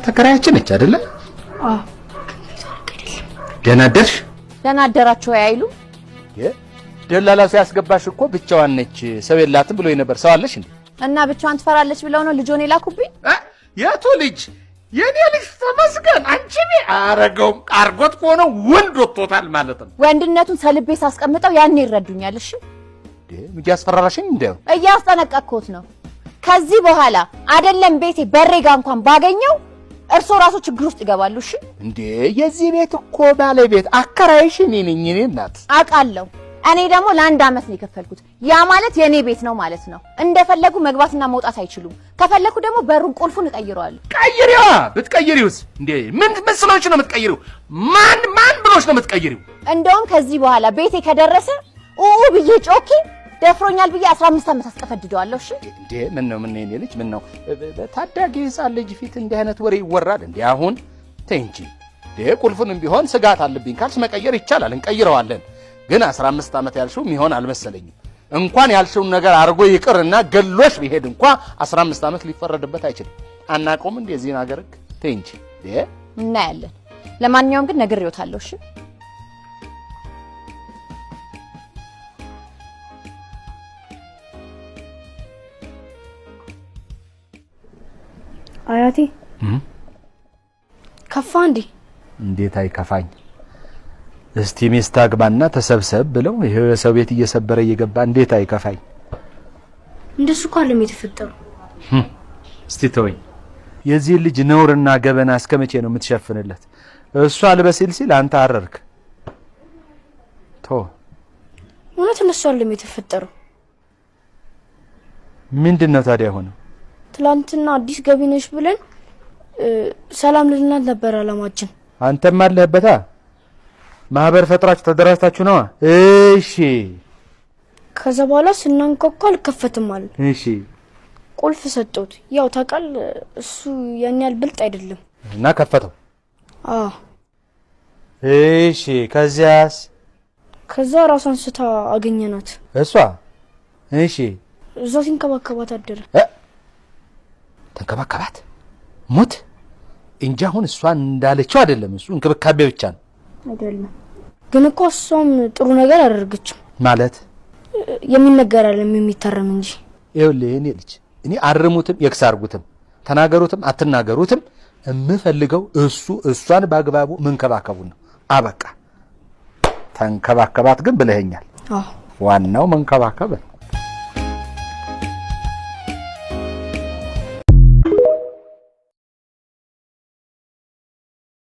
ተከራያችን ነች አይደለ? አዎ። ደህና አደርሽ? ደህና አደራችሁ አይሉ? ደላላ ሲያስገባሽ እኮ ብቻዋን ነች ሰው የላትም ብሎ ነበር። ሰው አለሽ እንዴ? እና ብቻዋን ትፈራለች ብለው ነው ልጆን የላኩብኝ? የቱ ልጅ? የኔ ልጅ ተመስገን። አንቺ አረገውም አርጎት ከሆነ ወንድ ወጥቶታል ማለት ነው። ወንድነቱን ሰልቤ ሳስቀምጠው ያኔ ይረዱኛል። እሺ እያስፈራራሽኝ እንደው እያስጠነቀቅኩት ነው። ከዚህ በኋላ አይደለም ቤቴ በሬ ጋ እንኳን ባገኘው እርሶ ራሱ ችግር ውስጥ ይገባሉ። እሺ እንዴ የዚህ ቤት እኮ ባለቤት አከራይሽ እኔ ነኝ። እኔ እናት አውቃለሁ። እኔ ደግሞ ለአንድ አመት ነው የከፈልኩት። ያ ማለት የኔ ቤት ነው ማለት ነው። እንደፈለጉ መግባትና መውጣት አይችሉም። ከፈለኩ ደግሞ በሩን ቁልፉን እቀይረዋለሁ። ቀይሪዋ። ብትቀይሪውስ? እንዴ ምን ምን ስለሆንሽ ነው የምትቀይሪው? ማን ማን ብሎሽ ነው የምትቀይሪው? እንደውም ከዚህ በኋላ ቤቴ ከደረሰ ኡኡ ብዬ ጮኬ ደፍሮኛል ብዬ 15 ዓመት አስቀፈድደዋለሁ። እሺ እንዴ ምን ነው ምን የኔ ልጅ ምን ነው በታዳጊ ሕፃን ልጅ ፊት እንዲህ አይነት ወሬ ይወራል እንዴ? አሁን ተይ እንጂ። እንዴ ቁልፉንም ቢሆን ስጋት አለብኝ ካልሽ መቀየር ይቻላል፣ እንቀይረዋለን። ግን 15 ዓመት ያልሽው የሚሆን አልመሰለኝም። እንኳን ያልሽውን ነገር አድርጎ ይቅርና ገሎሽ ቢሄድ እንኳ 15 ዓመት ሊፈረድበት አይችልም። አናውቀውም እንዴ የዚህን ሀገር ሕግ? ተይ እንጂ። እንዴ እናያለን። ለማንኛውም ግን ነግሬዎታለሁ። እሺ አያቴ ከፋ እንዴ? እንዴት አይከፋኝ? እስቲ ሚስት አግባና ተሰብሰብ ብለው ይሄው የሰው ቤት እየሰበረ እየገባ እንዴት አይከፋኝ? እንደሱ እኮ አይደለም የተፈጠረው። እስቲ ተወኝ። የዚህ ልጅ ነውርና ገበና እስከ መቼ ነው የምትሸፍንለት? እሱ አልበሲል ሲል አንተ አረርክ። ቶ እውነት እነሱ አይደለም የተፈጠረው። ምንድን ነው ታዲያ ሆነው? ትላንትና አዲስ ገቢ ነሽ ብለን ሰላም ልንላት ነበር አላማችን። አንተም አለህበታ። ማህበር ፈጥራችሁ ተደራጅታችሁ ነዋ። እሺ። ከዛ በኋላ ስናንኳኳ አልከፈትም አለ። እሺ። ቁልፍ ሰጠሁት። ያው ታውቃለህ እሱ ያን ያህል ብልጥ አይደለም። እና ከፈተው። አዎ። እሺ። ከዚያስ? ከዛ ራሷን ስታ አገኘናት። እሷ? እሺ። እዛው ሲንከባከባት አደረ። ተንከባከባት? ሞት እንጂ አሁን እሷ እንዳለችው አይደለም። እሱ እንክብካቤ ብቻ ነው። አይደለም። ግን እኮ እሷም ጥሩ ነገር አደረገችው። ማለት የሚነገር አይደለም የሚታረም እንጂ። ይኸውልህ የእኔ ልጅ እኔ አርሙትም የክስ አርጉትም ተናገሩትም አትናገሩትም የምፈልገው እሱ እሷን በአግባቡ መንከባከቡን ነው። አበቃ። ተንከባከባት ግን ብለኸኛል። አዎ። ዋናው መንከባከብ ነው።